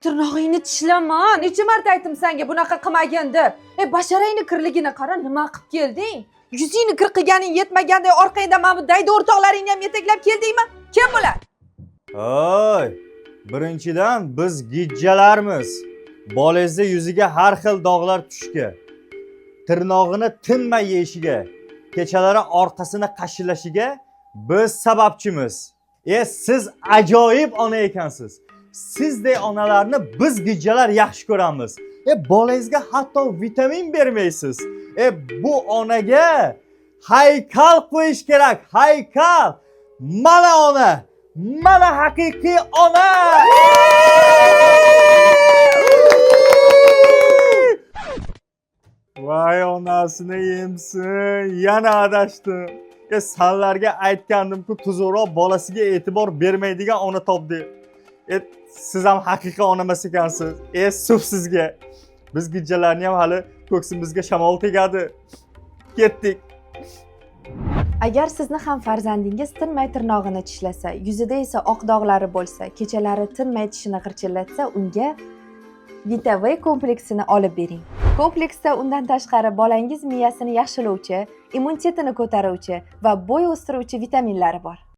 Tirnog'ingni tishlama. Necha marta aytdim senga bunaqa qilmagin deb. E, basharangni kirligini qara, nima qilib kelding? Yuzingni kir qilganing yetmaganday orqangda mana bu daydi o'rtoqlaringni ham yetaklab keldingmi? Kim bular? Oy, birinchidan biz gijjalarmiz. Bolangizni yuziga har xil dog'lar tushga, tirnog'ini tinmay yeyishiga, kechalari orqasini qashilashiga biz sababchimiz. E, siz ajoyib ona ekansiz. Sizdek onalarni biz gijjalar yaxshi ko'ramiz. E, bolangizga hatto vitamin bermaysiz. E, bu onaga haykal qo'yish kerak, haykal. Mana ona. Mana haqiqiy ona! Voy onasini yemsin, yana adashdim. E sanlarga aytgandim-ku, tuzukroq bolasiga e'tibor bermaydigan ona top deb. E siz ham haqiqiy ona emas ekansiz. E suf sizga. Biz gijjalarni ham hali ko'ksimizga shamol tegadi. Ketdik. Agar sizni ham farzandingiz tinmay tirnog'ini tishlasa, yuzida esa oq dog'lari bo'lsa, kechalari tinmay tishini g'irchillatsa, unga Vita V kompleksini olib bering. Kompleksda undan tashqari bolangiz miyasini yaxshilovchi, immunitetini ko'taruvchi va bo'y o'stiruvchi vitaminlari bor.